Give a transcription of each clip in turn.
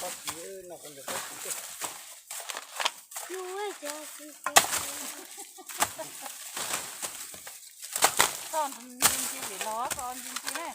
pob kws, noj pob kws. Txoj ntsis ntsis vim los txoj ntsis ntsis ne.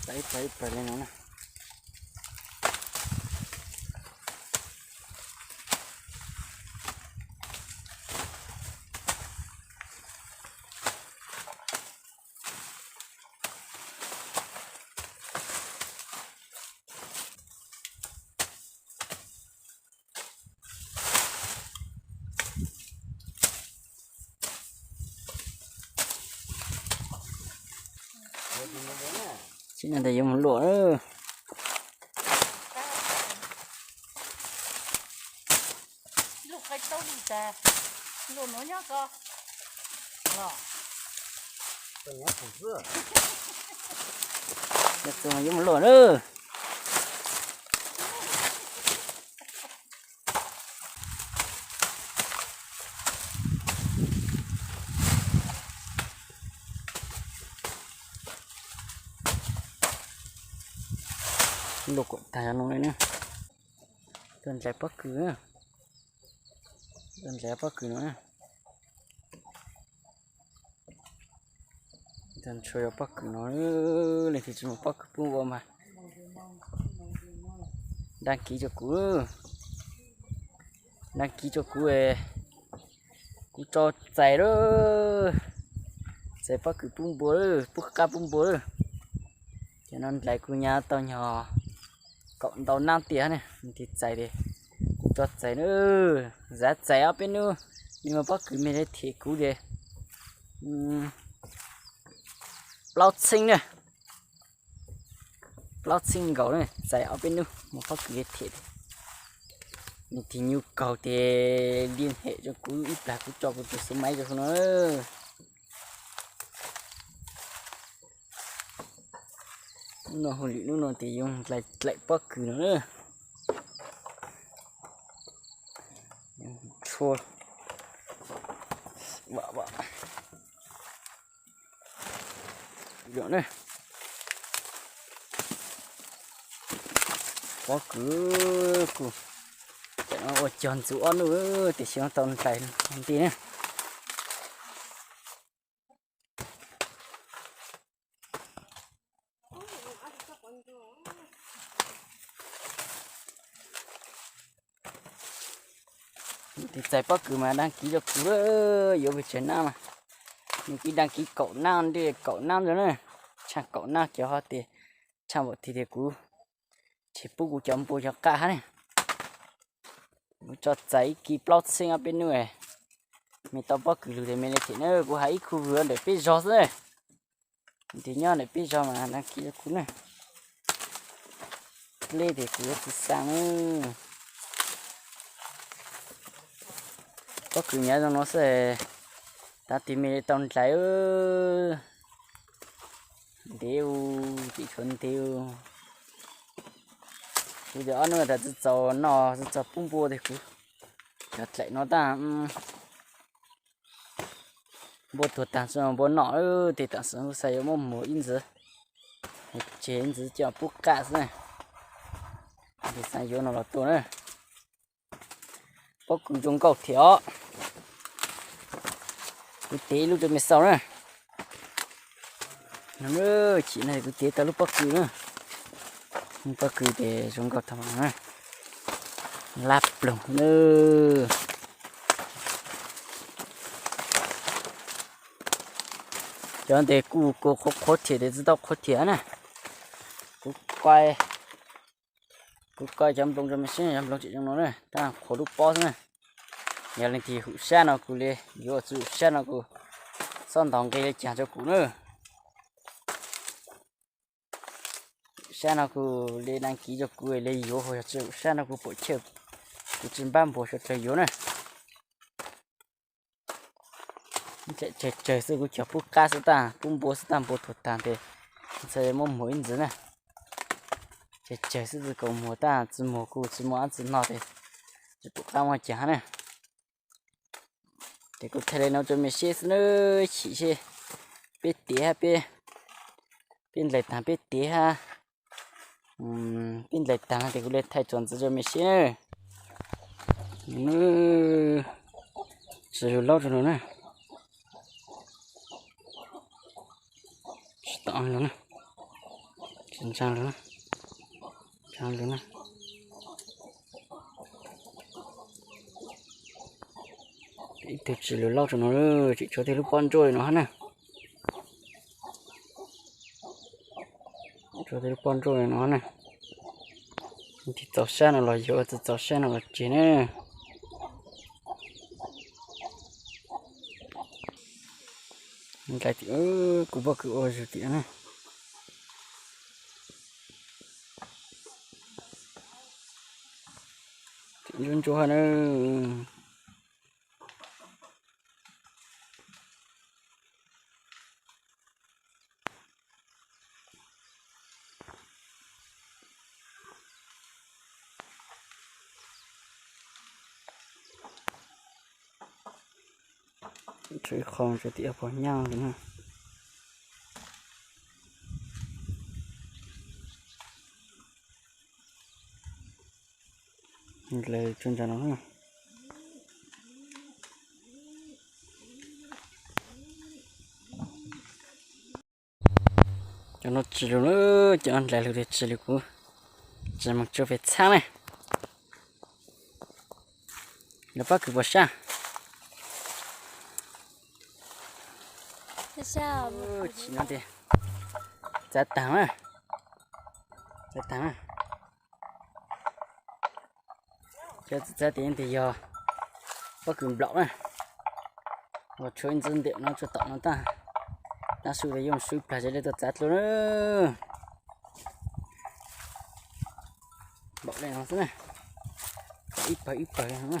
Txais txais plaws li no na. Tsis no tas yuav mus luam. Yuav mus luam na. Luam kom tag no li na. Tuaj nrhiav pob kws, tuaj nrhiav pob kws no. Tsuas yog pob kws no, leej twg tsis muaj pob kws pub ua mas đăng ký rau kuv, đăng ký rau kuv, kuv tso txais lawm, txais pob kws pub npua lawm, pub qab pub npua lawm. Cov no nrhiav kuv nyav tau nyog kaum ntau nab tiag ne, nws tig txais tias kuv tso txais na, zav txais ob peb hnub, nws muaj pob kws me li them kuv tias plaub txheeb na, plaub txheeb nkaus na, txais ob peb hnub muaj pob kws me them. Nws tig nyu kaug tias liên hệ rau kuv ib plag kuv tso kuv tus số máy rau hauv no. Hnub no hauj lwm hnub no ces yuav dlaim pob kws no na. Tshua, vam vam. Pob kws kuj, tam no ua cog ntxuv ob hnub tiam sis tau dlaim nti na. Tus txais pob kws mas đăng ký rau kuv, yuav pes tsawg nab mas nws kib đăng ký kaum nab, nti kaum nab ntawd na. Tshaj kaum nab cov ho tias tshaj npaum tias kuv tsis pub kuv cov npua cov qaj hab ne. Kuv tso txais ib kis plaub txheeb ob peb hnub, me tau pob kws lug tias me li them na, kuv hais ib khu vwm ntawm peb zog xwb. Nws nyob ntawm peb zos mas đăng ký rau kuv na. Lej tias kuv yuav txiv xeem na. Pob kws nyob zoo no xwb, tav twg me li tau nraiv. Ntev u, tseem tshuav ntev u. Kuv tias ob hnub tas tsis txaus noj tsis txaus pub npua tias kuv cov dlaim no tag. Npua tuag tag tsis npua noj, tes tam sim kuv xav yuav muab muag ib ntxiv, tseg ib ntxiv coj pub qab xwb na. Tes xav yuav no los tua na. Pob kws zoo nkauj thiab os. Kuv tev ib lub rau mej xauj na. Chim no kuv tev tau lub pob kws na. Pob kws tes zoo nkauj tag na. Lab ploog na. Cov tes kuj kua qhuav qhuav thiab tes tsis tau qhuav thiab na. Kuv koi, kuv koi cov nploos rau mej saib, cov nploos tseem zoo no na, tab qhuav lub pob xwb na. Yog leej twg hum sab no kuv li, yuav tsis hum sab no kuv txhob ntaus nqi li cas rau kuv na. Sab no kuv li đăng ký rau kuv li yuav, yog tsis hum sab no kuv pom chaw, kuv tsis npab npua suav dlawg yuav na. Tsawg tsawg xwb kuv cog pub qab xwb tag, pub npua xwb tag, npua tuag tag tes txhaj muab muag ib ntxiv na. Tsawg tsawg xwb tsis kaus muag tag, tsis muag kuv tsis muaj dab tsi noj tes tsis pom qab muaj cas na. Ces kuv thaij li no rau mej saib xwb na, chim seb peb tiav hab peb, peb nplaim taag peb tiav hab, peb nplaim taag no ces kuv li thaij txuas ntxiv rau mej saib na. Tsi lug laub rau no na. Tsi tom lug na, tsi ntsaa lug na, ntsaa lug na. Ib tug tsi lug laub rau no, tseem tshuav tej lub pob ntsoj li no hab na. Tshuav tej lub pob ntsoj li no na. Tig txaus sab no los yuav, tsis txaus sab no los tseg na. Nqaij tim, kuv pob kws ua zug tim na. Tim ntsuab ntsuab na. Tshuav ib qho tshuav tim pog nyaj ntawd na. Dlaws tsuag ntsa no. Cov no tsi lug na, cov dlaws lug tias tsi lug kuv tsi moog tsuag pem txhab na. Lawv pob kws puas sab? Chim no tias txav taag na, txav taag na. Cov txav tias yeej tias yog pob kws nplaum na. Los tshuav ib ntxiv ntawm no tsuag tom no tag, tab sis tias yuav sub plag zes le tuaj txav dlua na. Nplaum le no xwb na, ib pawg ib pawg no na.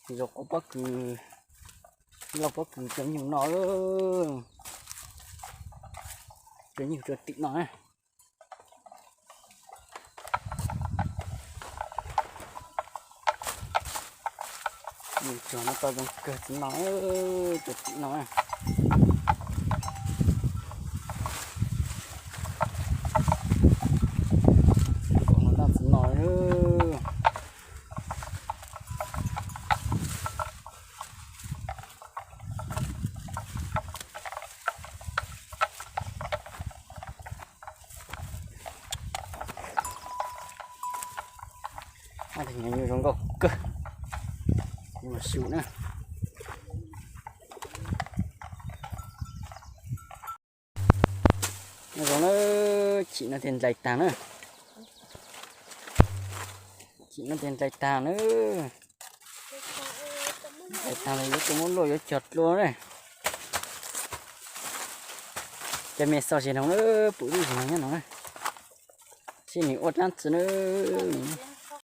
Zaum quav pob kws, lauj pob kws rua nyuj no, rua nyuj rua tim no na. Nyuj rua no tau zoo kawg txiv no, rua tim no. Txiv no. Nyuj zoo nkauj kawg, mas su na. Nyob zoo na, chim no tias nplais taag na. Chim no tias nplais taag na. Tag lawm yuav tuaj muab luaj yuav cog dlua na. Cov me xo zis noog na, pum lub zis noog nyob no na. Sib nws ua dlaab tsi na.